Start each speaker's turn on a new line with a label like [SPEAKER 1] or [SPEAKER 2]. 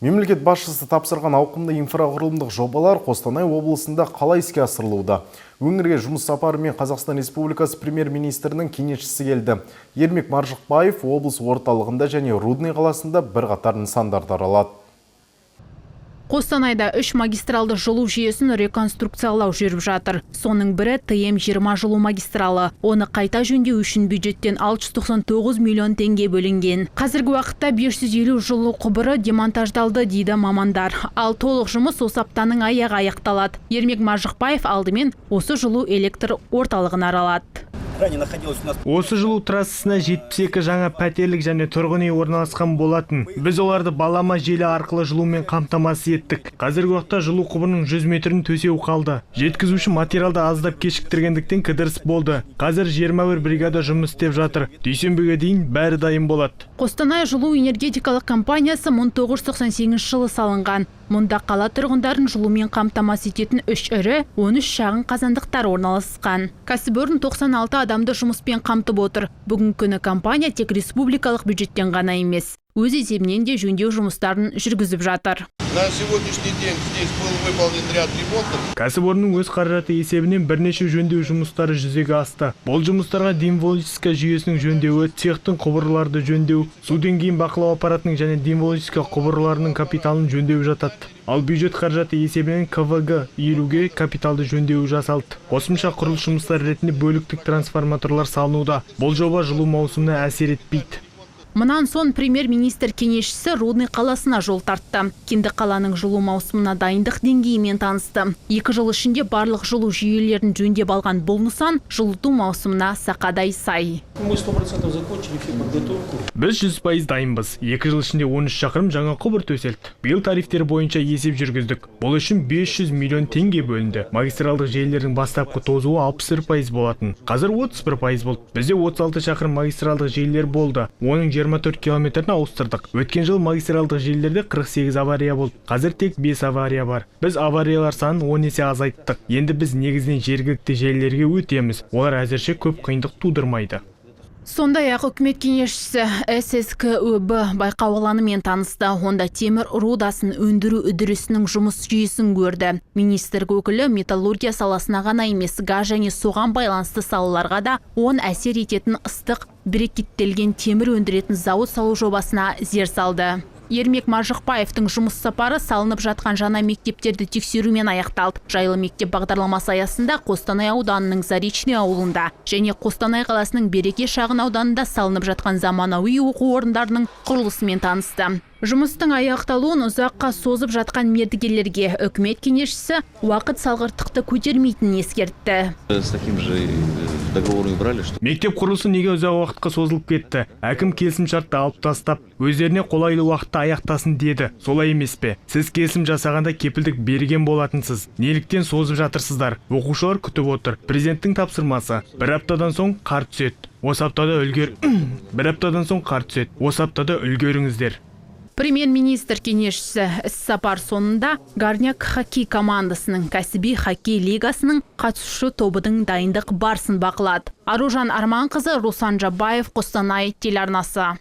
[SPEAKER 1] Мемлекет басшысы тапсырған ауқымды инфрақұрылымдық жобалар Қостанай облысында қалай іске асырылуда? Өңірге жұмыс сапарымен Қазақстан Республикасы премьер-министрінің кеңесшісі келді. Ермек Маржықпаев облыс орталығында және Рудный қаласында бірқатар нысандарды аралады.
[SPEAKER 2] Қостанайда үш магистралды жылу жүйесін реконструкциялау жүріп жатыр. Соның бірі ТМ-20 жылу магистралы. Оны қайта жөндеу үшін бюджеттен 699 миллион теңге бөлінген. Қазіргі уақытта 550 жылу құбыры демонтаждалды, дейді мамандар. Ал толық жұмыс осы аптаның аяғы аяқталады. Ермек Маржықпаев алдымен осы жылу электр орталығын аралады.
[SPEAKER 3] Ранее находилась у нас
[SPEAKER 4] Осы жылу трассасына 72 жаңа пәтерлік және тұрғын үй орналасқан болатын. Біз оларды балама желі арқылы жылумен қамтамасыз еттік. Қазіргі уақытта жылу құбырының 100 метрін төсеу қалды. Жеткізуші материалды аздап кешіктіргендіктен кідіріс болды. Қазір 21 бригада жұмыс істеп жатыр. Дүйсенбіге дейін бәрі дайын болады.
[SPEAKER 2] Қостанай жылу энергетикалық компаниясы 1998 жылы салынған. Мұнда қала тұрғындарын жылумен қамтамасыз ететін үш ірі, 13 шағын қазандықтар орналасқан. Кәсіпорын 96 адамды жұмыспен қамтып отыр. Бүгінгі күні компания тек республикалық бюджеттен ғана емес, өз есебінен де жөндеу жұмыстарын жүргізіп жатыр.
[SPEAKER 5] На сегодняшний день здесь был выполнен ряд ремонтов.
[SPEAKER 4] Кәсіпорынның өз қаражаты есебінен бірнеше жөндеу жұмыстары жүзеге асты. Бұл жұмыстарға демволочка жүйесінің жөндеуі, цехтың құбырларды жөндеу, су деңгейін бақылау аппаратының және демволочка құбырларының капиталын жөндеу жатады. Ал бюджет қаражаты есебінен КВГ 50-ге капиталды жөндеу жасалды. Қосымша құрылыс жұмыстары ретінде бөліктік трансформаторлар салынуда. Бұл жоба жылу маусымына әсер етпейді.
[SPEAKER 2] Мұнан соң премьер-министр кеңесшісі Рудный қаласына жол тартты. Кенді қаланың жылу маусымына дайындық деңгейімен танысты. 2 жыл ішінде барлық жылу жүйелерін жөндеп алған бұл нысан жылыту маусымына сақадай сай.
[SPEAKER 6] Мы 100% закончили всю подготовку.
[SPEAKER 4] Біз 100% дайынбыз. 2 жыл ішінде 13 шақырым жаңа құбыр төселді. Биыл тарифтер бойынша есеп жүргіздік. Бұл үшін 500 миллион теңге бөлінді. Магистралдық желілердің бастапқы тозуы 61% болатын. Қазір 31% болды. Бізде 36 шақырым магистралдық желілер болды. Оның 24 километрін ауыстырдық. Өткен жыл магистралдық желілерде 48 авария болды. Қазір тек 5 авария бар. Біз авариялар санын 10 есе азайттық. Енді біз негізінен жергілікті желілерге өтеміз. Олар әзірше көп қиындық тудырмайды.
[SPEAKER 2] Сондай-ақ үкімет кеңесшісі ССКӨБ байқау алаңымен танысты. Онда темір рудасын өндіру үдерісінің жұмыс жүйесін көрді. Министрлік өкілі металлургия саласына ғана емес, газ және соған байланысты салаларға да оң әсер ететін ыстық брикеттелген темір өндіретін зауыт салу жобасына зер салды. Ермек Маржықпаевтың жұмыс сапары салынып жатқан жаңа мектептерді тексерумен аяқталды. Жайлы мектеп бағдарламасы аясында Қостанай ауданының Заречный ауылында және Қостанай қаласының Береке шағын ауданында салынып жатқан заманауи оқу орындарының құрылысымен танысты. Жұмыстың аяқталуын ұзаққа созып жатқан мердігерлерге үкімет кеңесшісі уақыт салғырттықты көтермейтінін ескертті.
[SPEAKER 7] С таким же договором и брали, что
[SPEAKER 4] Мектеп құрылысы неге ұзақ уақытқа созылып кетті? Әкім келісімшартты алып тастап, өздеріне қолайлы уақытта аяқтасын деді. Солай емес пе? Сіз келісім жасағанда кепілдік берген болатынсыз. Неліктен созып жатырсыздар? Оқушылар күтіп отыр. Президенттің тапсырмасы. Бір аптадан соң қар түседі. Осы аптада үлгер. Бір аптадан соң қар түседі. Осы аптада үлгеріңіздер.
[SPEAKER 2] Премьер-министр кеңесшісі іс-сапар соңында Горняк хоккей командасының кәсіби хоккей лигасының қатысушы тобының дайындық барысын бақылады. Аружан Арманқызы, Руслан Жабаев, Қостанай телеарнасы.